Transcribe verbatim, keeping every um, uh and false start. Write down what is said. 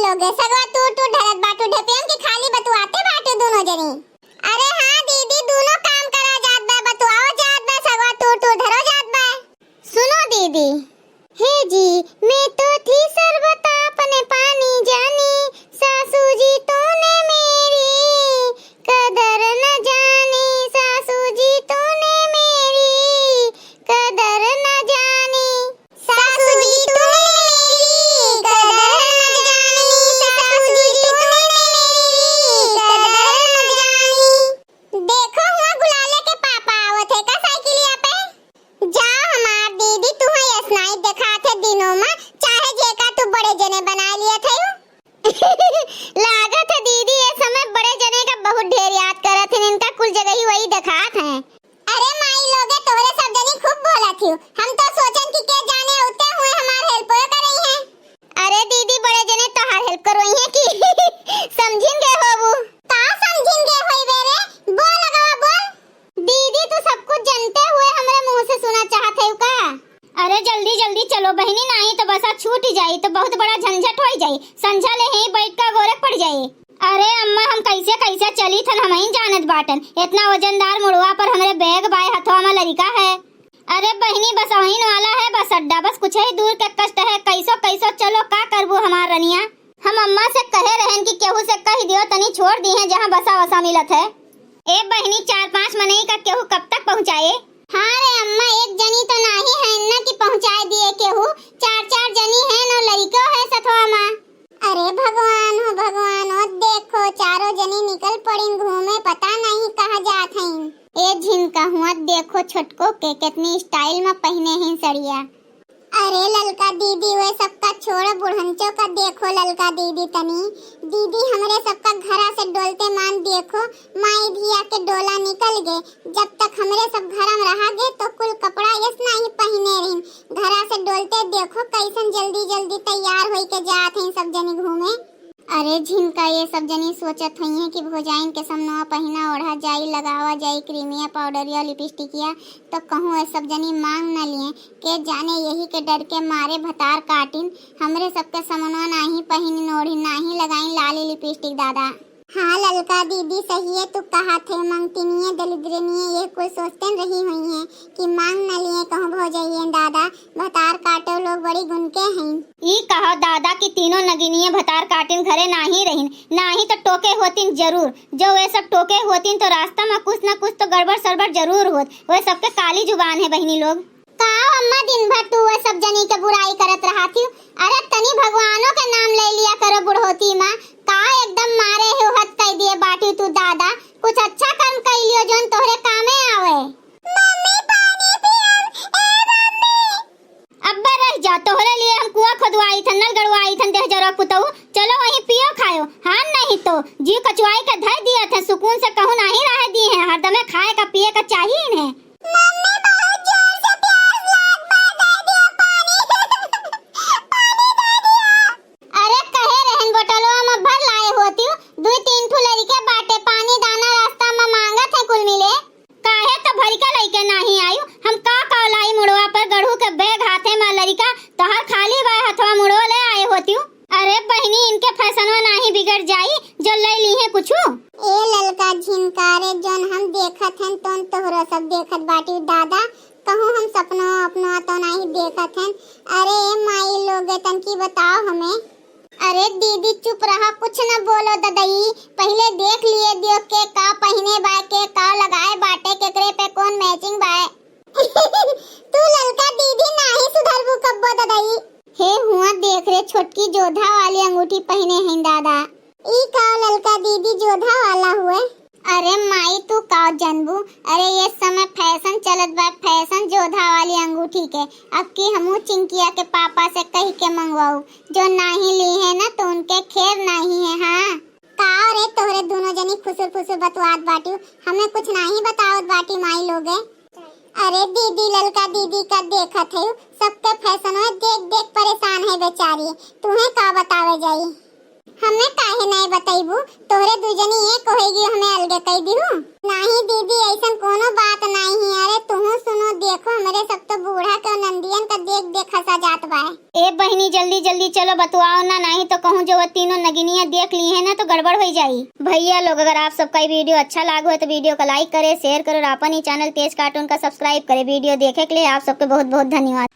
लोगे सगवा तूर तूर धरत बाटू ढेपियन की खाली बतुआते बाटू दुनो जनी। अरे हाँ दीदी, दुनो काम करा जात बा, बतुआओ जात बा, सगवा तूर तूर धरो जात बा। सुनो दीदी। हे जी, मैं तो थी शरबत आपने पानी जानी, सासू जी तूने मेरी कदर न जानी, सासू जी तूने मेरी कदर न जानी। सासू जी तूने मेरी कदर न जानी, सासू जी तूने मेरी कदर न जानी। देखो हुआ गुलाले के पापा आवत है का साइकिलिया पे। जाओ हमार दीदी, तुहैं स्नाई देखात है दिनों में, चाहे जेका तू बड़े जने बना लिया थे। लागत है दीदी, ये समय बड़े जने का बहुत ढेर याद करत हैं, इनका कुल जगह ही वही देखात हैं। अरे माई लोगे, तोहरे सब जनी खूब बोलत हियो, हम तो सोचन कि के जाने उते हुए हमार हेल्प करे हैं। अरे दीदी, बड़े जने तोहार हेल्प करोई हैं कि समझिन गए होबू। का समझिन गए होइबे रे? बोल अगवा बोल। दीदी, तू सब कुछ जनते हुए हमरे मुँह से सुना चाहत है का? अरे जल्दी जल्दी चलो बहिनी, नाही तो बसा छूट जाई तो बहुत बड़ा झंझट होई जाई। संझा ले ही बैठ का गोरख पड़ जाई। अरे अम्मा, हम कैसे कैसे चली थन, हम ही जानत बाटन। इतना वजनदार मुड़वा पर हमरे बैग बाय हथवा में लरिका है। अरे बहिनी, बस वहीन वाला है बस अड्डा, बस कुछ ही दूर के कष्ट है। कैसो कैसो चलो, का करबू हमार रनिया। हम अम्मा से कहे रहन कि केहू से कह दियो, तनी छोड़ दी है जहाँ बसा वसा मिलत है। ए बहिनी, चार पांच मनई का केहू कब तक पहुँचाए? हाँ रे अम्मा, एक जनी तो नाही है न कि पहुँचाए दिए केहू, चार चार जनी है न, लड़िको है सथवा मा। अरे भगवान हो भगवान हो, देखो चारों जनी निकल पड़ीन घूमे, पता नहीं कहाँ जात हईन। ए झिनका हुआ देखो छोटको के कितनी स्टाइल में पहने हैं सड़िया। अरे ललका दीदी, वे सबका छोड़, बुढ़ंचो का देखो ललका दीदी तनी। दीदी, हमरे सबका घरा से डोलते मान देखो, माई धिया के डोला निकल गए। जब तक हमरे सब घर में रहा गए तो कुल कपड़ा यस नाही पहिने रहिन। घरा से डोलते देखो कैसन जल्दी जल्दी तैयार होई के जात हैं सब जनी घूमे। अरे झिनका, ये सब जनी सोचत हइहें कि भौजाइन के समनवा पहिना ओढ़ा जाई, लगावा जाई क्रीमिया, पाउडरिया, लिपस्टिकिया, तो कहूँ ये सब जनी मांग न लिए। के जाने यही के डर के मारे भतार काटिन, हमरे सबके समनवा नाही पहिनिन ओढ़िन, नाही लगाइन लाली लिपस्टिक दादा। हाँ ललका दीदी, सहिए तू कहा थे, मंगतिनिये दलिद्रनिये ये कुल सोचते रही हुई हैं कि मांग न लिए कहूँ भौजाइये दादा, भतार काटो लोग बड़ी गुन के हैं। ई कहो दादा कि तीनों नगिनिये भतार काटिन घरे नाही रहिन, नाही तो टोके होतिन जरूर। जो वे सब टोके होतिन तो रास्ता में कुछ न कुछ तो गड़बड़ सड़बड़ जरूर होत। वे सबके काली जुबान है बहिनी लोग। का अम्मा दिन भर तू वे सब जनी के बुराई करत रहा थी? अरे तनी भगवानों के नाम ले लिया करो बुढ़ोती माँ। का एकदम मारे हो हद कह दिए बाटी तू दादा। कुछ अच्छा कर्म कर लियो जोन तोहरे कामे आवे। मम्मी पानी पियब, ए मम्मी। अब्बे रह जा, तोहरे लिए हम कुआं खोदवाई थन, नल गड़वाई थन, देह जरा पुतऊ। चलो वहीं पियो खायो, हाँ नहीं तो जीव कचवाई के धर दिए थे, सुकून से कहूँ नहीं रह दिए हैं, हरदमे खाए का पिए का चाहिए इन्हें। मम्मी बहुत जोर से प्यास लाग बा, दे दियो पानी। पानी दे दियो। अरे कहे रहन बोतलवा में भर लाए होती, दुई तीन ठो लड़के बाटे, पानी दाना रास्ता में मांगत है कुल मिले। काहे तो भरिका लइके नाही आयु, हम का का लाई मुड़वा पर गढ़ू के बैग हाथे में लरिका, तोहर खाली बाय हथवा मुड़ो ले आए होतियु। अरे बहिनी, इनके फैसनवा नाही बिगड़ जाई, जो ले ली है कुछु। ए ललका झिनकारे, जोन हम देखत हन, तोन तोहरो सब देखत बाटी दादा, कहूँ हम सपनो अपनो तो नाही देखत हन। अरे ए माई लोगे, तनकी बताओ हमें। अरे दीदी चुप रहा, कुछ न बोलो ददई, पहिले देख लिए दियो के का पहिने बाय, के का लगाए बाटे, केकरे पे कौन मैचिंग बाय। तू ललका दीदी नाही सुधरबू कब्बो ददई। हे हुआ देख रे, छोटकी जोधा वाली अंगूठी पहिने हैं दादा। ई का ललका दीदी जोधा वाला हुए? अरे माई, तू का जनबू? अरे ये समय फैशन चलत बा, फैशन जोधा वाली अंगूठी के। अब की हमू चिंकिया के पापा से कह के मंगवाऊ, जो नाही ली है ना तो उनके खेर नाही है। हाँ। का रे, तोहरे दोनों जनी फुसुर फुसुर बतुआत बाटियो, हमें कुछ नाही बतावत बाटी माई लोगे। अरे दीदी, ललका दीदी का देखत है, सबके फैशन में देख देख परेशान है बेचारी, तुम्हें का बतावे जाई। हमें काहे नाहीं बतइबू? तोहरे दुइ जनी एक होइगी, हमें अलगे कइ दिहू। नाहीं दीदी, अइसन कोनो बात नाहीं है। अरे तुहू सुनो, देखो हमरे सब तो बूढ़ा के नंदियन का देख देख हंसा जात बाय। ए बहिनी, जल्दी जल्दी चलो, बतुआओ ना, नाहीं तो कहूँ जो वो तीनों नगिनिया देख ली है ना तो गड़बड़ होइ जाई। भइया लोग, अगर आप सबका ये वीडियो अच्छा लागो है तो वीडियो का लाइक करे, शेयर करे और आपन ही चैनल तेज कार्टून का सब्सक्राइब करे। वीडियो देखे के लिए आप सबके बहुत बहुत धन्यवाद।